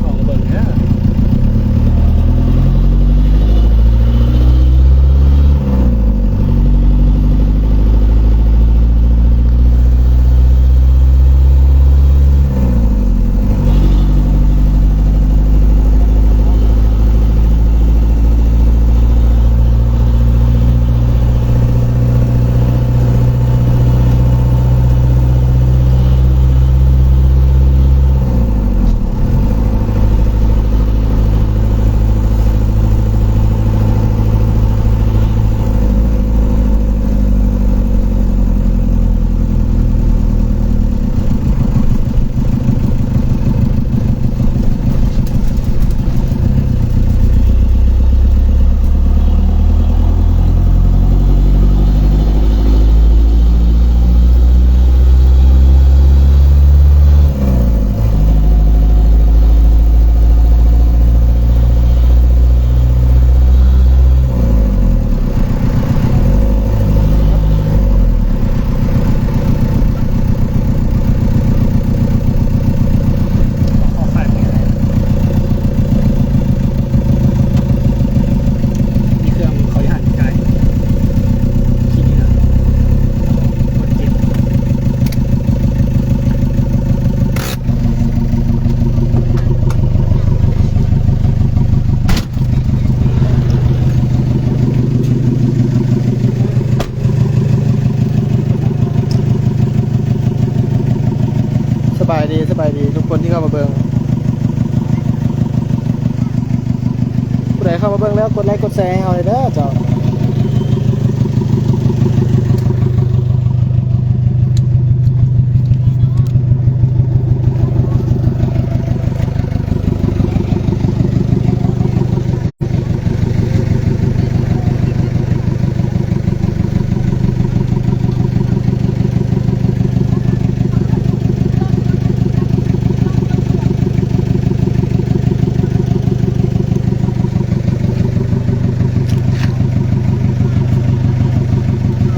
ອອກມາເບິ່ງເດີ. ສະບາຍດີ ສະບາຍດີທຸກຄົນທີ່ເຂົ້າມາເບິ່ງ. ຜູ້ໃດເຂົ້າມາເບິ່ງແລ້ວ ກົດໄລກົດແຊໃຫ້ເຮົາແດ່ເດີເຈົ້າ.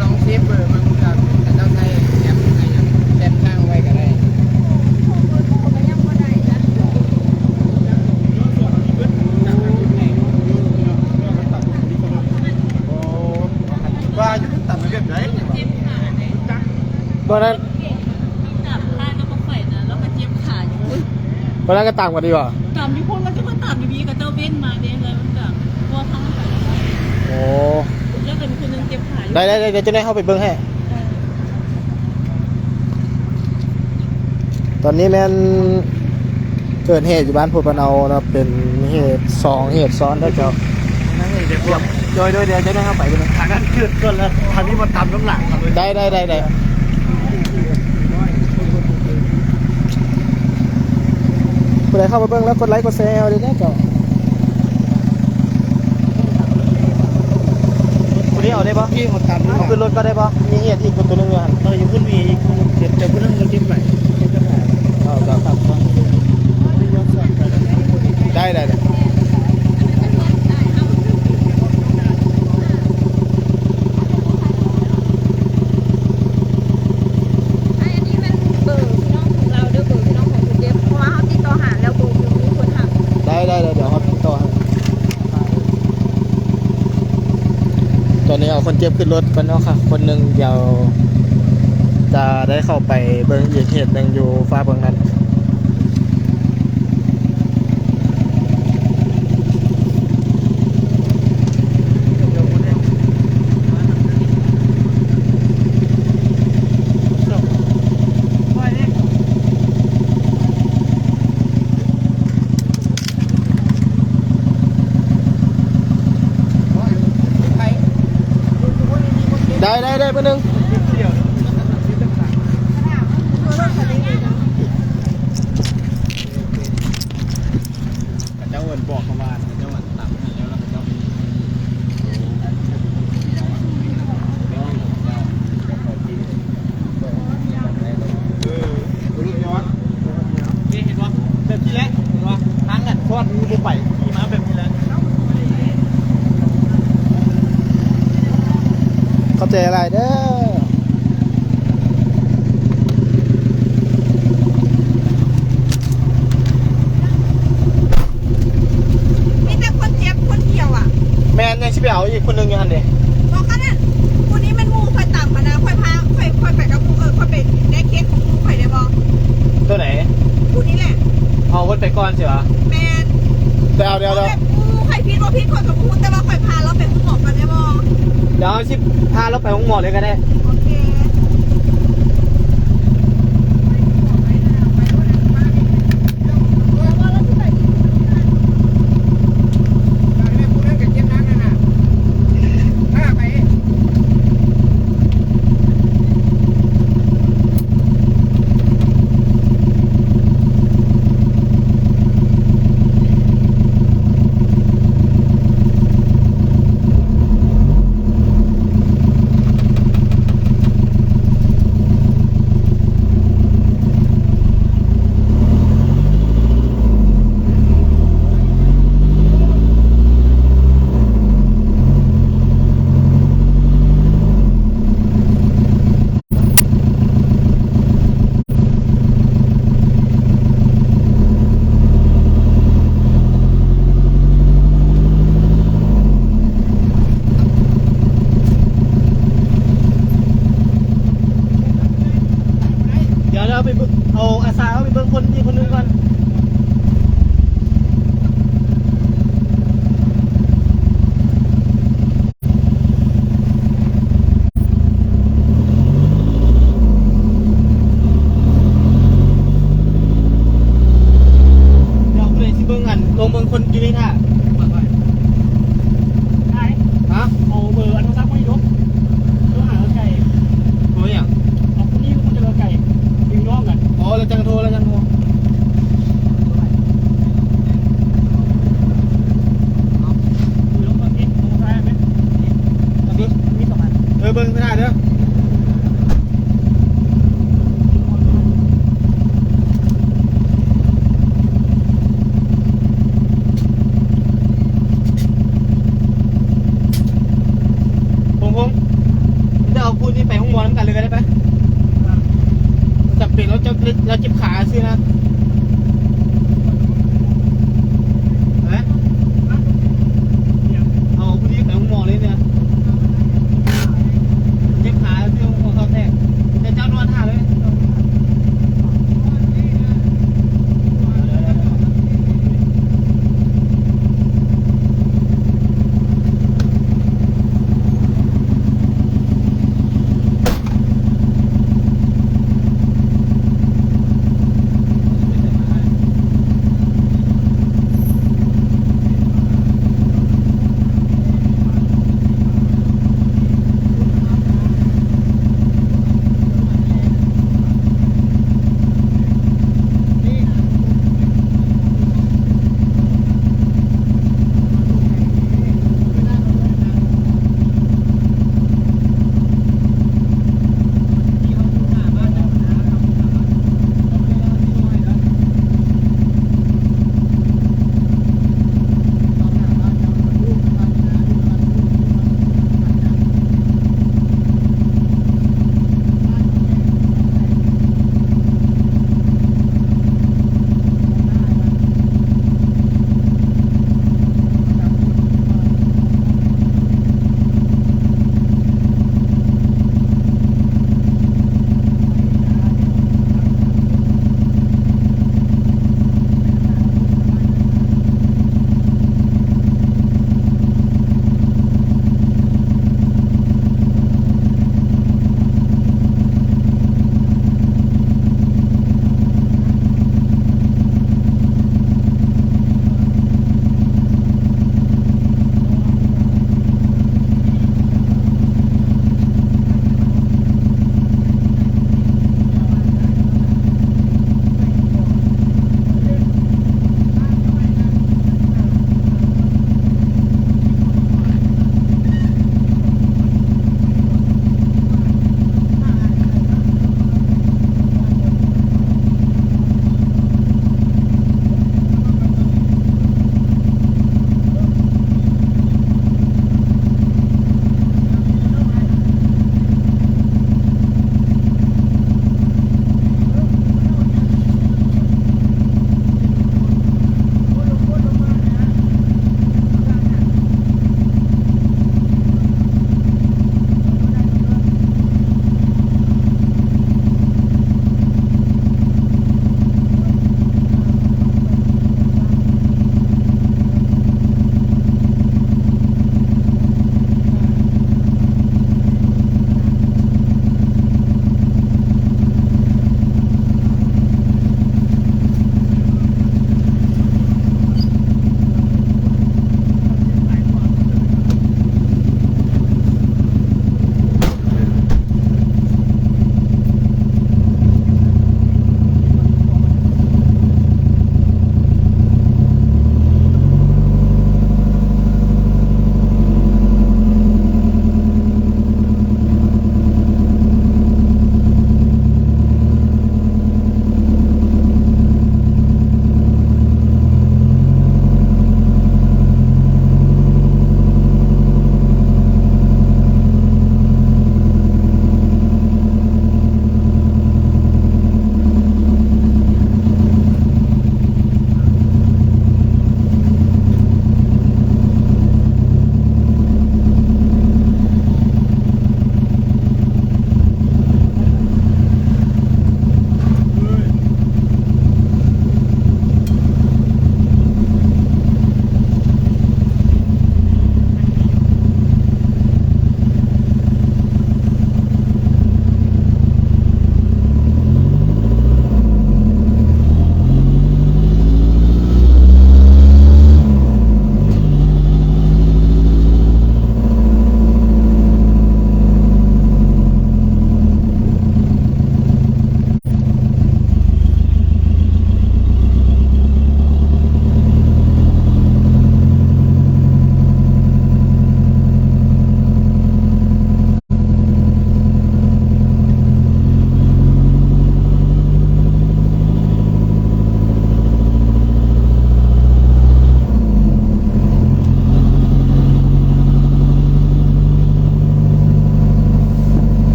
ລອງເຊບເບີເບິ່ງ ເຂົາເຈົ້າໃຊ້ແອັບ ແອັບຄ້າງໄວ້ກໍໄດ້. ວ່າຢູ່ມັນຕັດໄປແບບໃດ? ບໍ່ນັ້ນ ຕາມທາງກັບບັກໄຟນະ ແລ້ວກໍເຈັບຂາຢູ່ພຸ້ນ. ບໍ່ນັ້ນກໍຕາມກັນດີກວ່າ ຕາມຢູ່ພຸ້ນ ມັນກໍມາຕາມຢູ່ພີ້ ເຂົາເຈົ້າເວັ້ນມາເດ້ ແລ້ວມັນກໍພົວພັງໄປ. ໂອ້ ແລ້ວກໍມີຄົນໜຶ່ງເຈັບຂາຢູ່. ໄດ້ໆໆ ດຽວຈັ່ງໃດເຮົາໄປເບິ່ງໃຫ້. ຕອນນີ້ແມ່ນເກີດເຫດຢູ່ບ້ານໂພນປາເນົາເນາະ ເປັນເຫດສອງເຫດຊ້ອນເດີເຈົ້າ. ໂດຍໆ ດຽວເຈົ້າໄດ້ເຂົ້າໄປເບິ່ງ. ທາງນັ້ນເກີດກ່ອນ ແລ້ວທາງນີ້ມາຕາມນຳຫຼັງເຂົາເລີຍ. ໄດ້ໆໆ ຜູ້ໃດເຂົ້າມາເບິ່ງແລ້ວກົດໄລກົດແຊໃຫ້ເຮົາເດີເຈົ້າ. ຜູ້ນີ້ເອົາໄດ້ບໍ່? ເອົາຂຶ້ນລົດກໍໄດ້ບໍ່? ມີເຫດອີກຕົວໜຶ່ງຢູ່ຫັ້ນ. ເອີ ຢູ່ພຸ້ນມີອີກ ແຕ່ຜູ້ນັ້ນບໍ່ເກັບໄປ. ເອົາ ໄດ້ໆໆ. ໄດ້ ອັນນີ້ແມ່ນເບີພີ່ນ້ອງຂອງລາວເດີ ເບີພີ່ນ້ອງຂອງຄົນເຈັບ ເພາະວ່າເຮົາຕິດຕໍ່ຫາແລ້ວ ບໍ່ມີຄົນຮັບ. ໄດ້ໆໆ ດຽວເຮົາຕິດຕໍ່ໃຫ້. ຕອນນີ້ເອົາຄົນເຈັບຂຶ້ນລົດກ່ອນເນາະ ຄົນໜຶ່ງ ດຽວຈະໄດ້ເຂົ້າໄປເບິ່ງອີກເຫດໜຶ່ງຢູ່ຟາກເບື້ອງນັ້ນ. ໄດ້ໆໆ ເບີໜຶ່ງ. ເຂົາເຈົ້າເອີ້ນບອກເຂົາວ່າ ເຂົາເຈົ້າວ່າຕຳໃຫ້ແລ້ວ ແລ້ວເຂົາເຈົ້າໄປ ເອີ ນີ້ເຫັນບໍ່? ແບບນີ້ແຫຼະ ເຫັນບໍ່? ທາງອັນຊອດນີ້ບໍ່ໄປ ຂີ່ມາແບບນີ້ແຫຼະ. ຂອບໃຈຫຼາຍເດີ. ເອົາອີກຄົນໜຶ່ງຢູ່ຫັ້ນເດ້. ບໍ່ ຄັນນັ້ນ ຜູ້ນີ້ແມ່ນໝູ່ຂ້ອຍຕາມຫັ້ນນະ ຂ້ອຍພາ ຂ້ອຍ ຂ້ອຍໄປກັບໝູ່ ເອີ ຂ້ອຍໄປແນບເຄສຂອງໝູ່ຂ້ອຍໄດ້ບໍ່? ໂຕໃດ? ຜູ້ນີ້ແຫຼະ. ເອົາເພິ່ນໄປກ່ອນຊິຫວາ? ແມ່ນ. ດຽວ ດຽວ ດຽວ ແບບໝູ່ຂ້ອຍຜິດບໍ່ຜິດຂ້ອຍກໍບໍ່ຮູ້ ແຕ່ວ່າຂ້ອຍພາລາວໄປໂຮງໝໍກ່ອນໄດ້ບໍ່? ດຽວຊິພາລາວໄປໂຮງໝໍເລີຍກໍໄດ້. ໂອເຄ. ດຽວເຮົາໄປເບິ່ງ ເອົາອາສາເຮົາໄປເບິ່ງຄົນອີກຄົນໜຶ່ງກ່ອນ. ດຽວຜູ້ໃດຊິເບິ່ງ ອັນ ລົງເບິ່ງຄົນຢູ່ໃນທ່າ. ໄດ້. ຮະ? ເອົາເບີອັນໂທລະສັບມາໃຫ້ດູ ໂທຫາເອື້ອຍໄກ່. ໂທຫຍັງ? ເອົາຜູ້ນີ້ຄົນຈະເອື້ອຍໄກ່ ພີ່ນ້ອງກັນ. ອໍ ແລ້ວຈັ່ງໂທ ແລ້ວຈັ່ງໂທ. ເອີ ເບິ່ງໄປໄດ້ເດີ.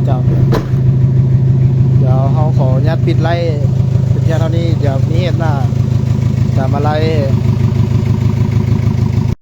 ເຈົ້າ ດຽວເຮົາຂໍອະນຸຍາດປິດໄລຟ໌ເປັນພຽງເທົ່ານີ້ ດຽວມີເຫດໜ້າຈະມາໄລ